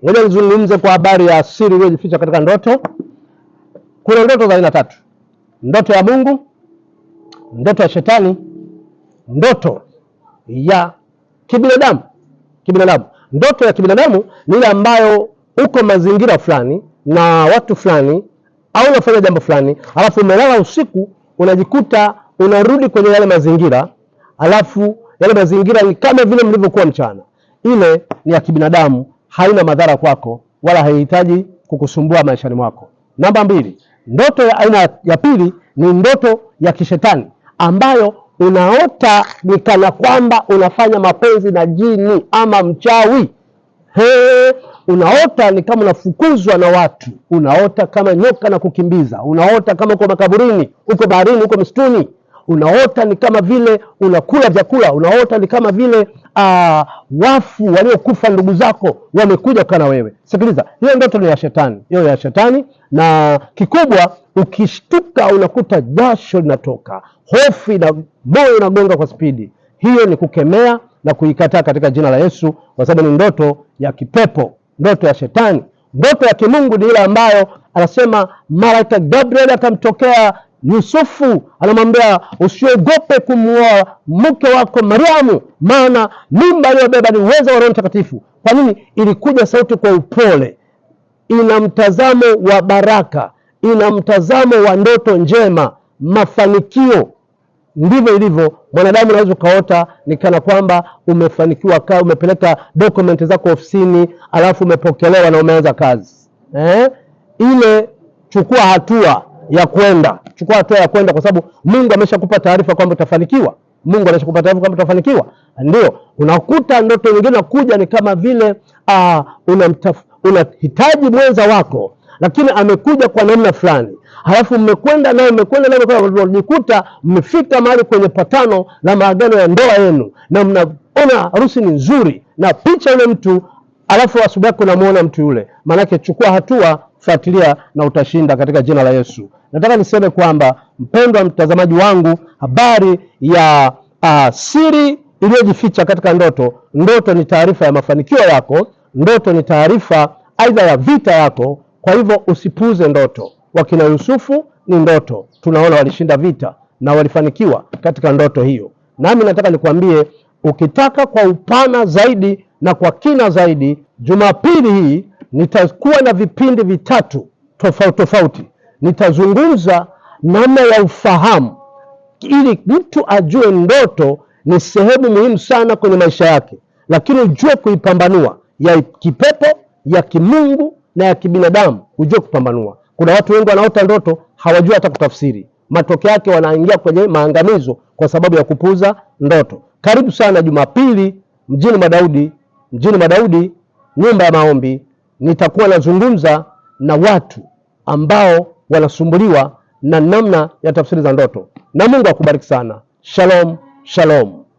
Ngoja nizungumze kwa habari ya siri iliyojificha katika ndoto. Kuna ndoto za aina tatu: ndoto ya Mungu, ndoto ya shetani, ndoto ya kibinadamu. Kibinadamu, ndoto ya kibinadamu ni ile ambayo uko mazingira fulani na watu fulani au unafanya jambo fulani, alafu umelala usiku, unajikuta unarudi kwenye yale mazingira, alafu yale mazingira ni kama vile mlivyokuwa mchana. Ile ni ya kibinadamu, haina madhara kwako wala haihitaji kukusumbua maishani mwako. Namba mbili, ndoto ya aina ya pili ni ndoto ya kishetani ambayo unaota ni kana kwamba unafanya mapenzi na jini ama mchawi. He, unaota ni kama unafukuzwa na watu, unaota kama nyoka na kukimbiza, unaota kama uko makaburini, uko baharini, uko msituni, unaota ni kama vile unakula vyakula, unaota ni kama vile wafu waliokufa ndugu zako wamekuja kukaa na wewe. Sikiliza, hiyo ndoto ni ya shetani, hiyo ya shetani. Na kikubwa, ukishtuka unakuta jasho linatoka, hofu na moyo unagonga kwa spidi. Hiyo ni kukemea na kuikataa katika jina la Yesu, kwa sababu ni ndoto ya kipepo, ndoto ya shetani. Ndoto ya kimungu ni ile ambayo anasema malaika Gabriel akamtokea Yusufu, anamwambia usiogope kumuoa mke wako Mariamu, maana mimba aliyobeba ni uwezo wa Roho Mtakatifu. Kwa nini? Ilikuja sauti kwa upole, ina mtazamo wa baraka, ina mtazamo wa ndoto njema, mafanikio. Ndivyo ilivyo mwanadamu, unaweza ukaota ni kana kwamba umefanikiwa, umepeleka dokumenti zako ofisini, alafu umepokelewa na umeanza kazi eh? Ile chukua hatua ya kwenda, chukua hatua ya kwenda, kwa sababu Mungu ameshakupa taarifa kwamba utafanikiwa. Mungu ameshakupa taarifa kwamba utafanikiwa. Ndio unakuta ndoto nyingine nakuja ni kama vile unahitaji mwenza wako, lakini amekuja kwa namna fulani, halafu mmekwenda naye mmekwenda naye, mnajikuta mmefika mahali kwenye patano la maagano ya ndoa yenu, na mnaona harusi ni nzuri na picha yule mtu, alafu asubuhi yako unamuona mtu yule. Maanake chukua hatua, fuatilia na utashinda katika jina la Yesu. Nataka niseme kwamba mpendwa mtazamaji wangu, habari ya siri iliyojificha katika ndoto. Ndoto ni taarifa ya mafanikio yako, ndoto ni taarifa aidha ya vita yako. Kwa hivyo usipuuze ndoto. Wakina Yusufu ni ndoto, tunaona walishinda vita na walifanikiwa katika ndoto hiyo. Nami nataka nikwambie, ukitaka kwa upana zaidi na kwa kina zaidi, Jumapili hii nitakuwa na vipindi vitatu tofauti tofauti. Nitazungumza namna ya ufahamu, ili mtu ajue ndoto ni sehemu muhimu sana kwenye maisha yake, lakini ujue kuipambanua ya kipepo, ya kimungu na ya kibinadamu, ujue kupambanua. Kuna watu wengi wanaota ndoto hawajui hata kutafsiri, matokeo yake wanaingia kwenye maangamizo kwa sababu ya kupuuza ndoto. Karibu sana Jumapili mjini Madaudi, mjini Madaudi, nyumba ya maombi. Nitakuwa nazungumza na watu ambao wanasumbuliwa na namna ya tafsiri za ndoto, na Mungu akubariki sana. Shalom, shalom.